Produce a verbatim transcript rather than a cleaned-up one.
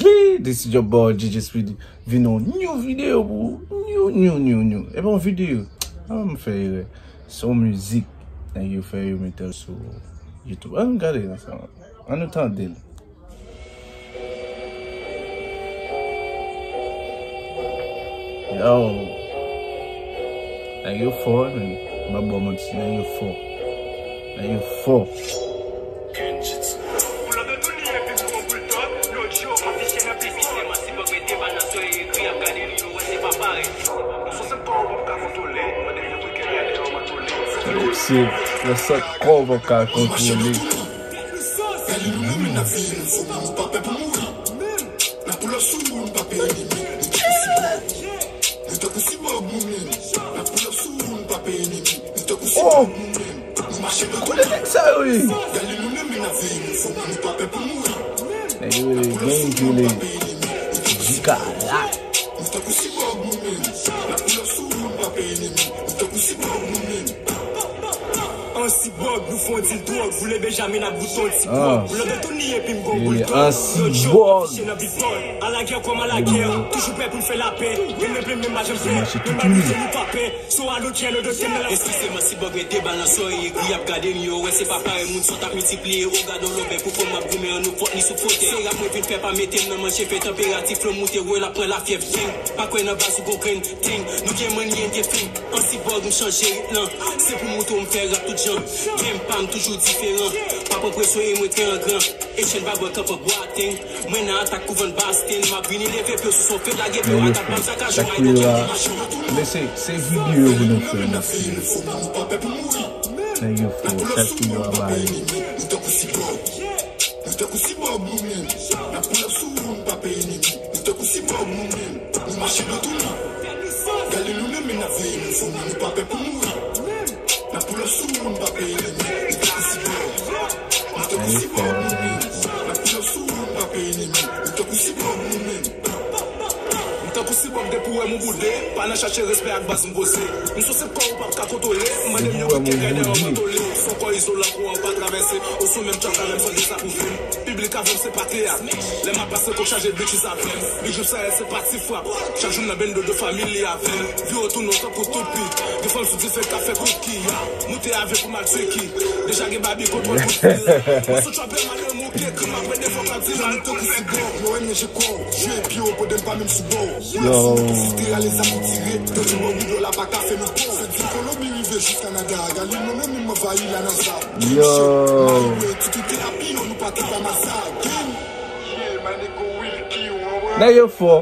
P, this is your boy D J Speedy. Vin yon new video pou ou. New, new, new, new. E pa yon video. An m fè erè. Se yon mizik. Nèg yo fè yo mete l sou YouTube. An nou gade l ansanm. An nou tande l. Yo. Nèg yo fò, wi, men. M ap ba w manti, nèg yo fò. Nèg yo fò. Se nan sant kò w p ap ka kontwole. Oh! Kote nèg sa yo ye? Nèg yo rele gang, yo rele Dikala. An sibòg, nou fon dil dwòg, boule Benjamin ap goute yon ti pwòg. Lòt de tou ni epi m gon boul dwòg. Lòt yo, piche nan big boy. Alagè kòm alagè, toujou prè pou n fè lapè. Menm le plen menm pa janm fè, menm pa mize nou pa pè. So a lòt yè lòt de tèm nan la. Eskize m, an sibòg mete bal nan sòrèy egri ap gade m, yo wè se pa parèy moun sòt ap miltipliye o gadon lòbèy pou fò m ap goumen an nou fòt li sou fotèy. Se rap mwen vin fè pa mete m nan manje fè tanperatif flonn moute wè l ap pran lafyèv gang. Pa kwè nan baz ou gon grenn teng, nou gen manyè n te fling. An sibòg m chanje rit lan. Se pou moute w m fè rap tout jan. Game pa m toujou diferan. Pa pran presyon e mwen trè an gran. Echenn pa bwè kanpan bwa ateng. Mwen nan atak kou vann Basten. M ap vini leve pye w sou son fè lage pye w atak pa m sakajou ay gon tèm ki mache. Men se, se videyo pou nou fè, mesye. Nèg yo fò, chak videyo anba yo. Nou tankou sibòg nou menm. N ap poul ap sou ou, n pa pè enemi. Nou tankou sibòg nou menm. Nou mache nan tou li. Gade nou menm, men n ap veye nou fou, nou pa pè pou mouri. N ap poul ap sou ou, n pa pè enemi. Nou tankou sibòg. Nou tankou sibòg nou menm. N ap poul ap sou ou, n pa pè enemi. Nou tankou sibòg nou menm. M tankou sibòg depi w wè m ou boude. Pa nan chache respè ak baz m poze. M sou sent kò ou p ap ka kontwole. M mande m yon kout kèkè dèyè w mantole. Fò kò izolan kouran pa travèse. Osou menm tchòk avè m san gen sa pou vle m. Piblik avè m se pa teyat. Lè m ap pase kòk chaje bitches avè m. Big Jip sa se pa ti frap. Chak jou m nan bendo de family avè m. Vire w tounen w tankou toupi. Gen fanm sou dife k ap fè kouki. Moute avyon pou m al Tiki. Deja gen babi kontwòl pou fil. Mwen sou tchòpè m al Mouke krim apre de fwa pa di m. Nou tankou sibòg, yo enmeje kò w. Jwe pye w pandan n pa menm sou bò w. Yo. Si nou te ale sa pou tire. Yo di mò boudo la pa ka fè nou kò. Sèt Kolonbi rive jis Kanada. Gali nou menm m anvayi la NASA. Yo. Mayi wè tout ou te api yo nou pa te pa masa. Gang. Yeah, my nigga Wilky, w wè. Nèg yo fò.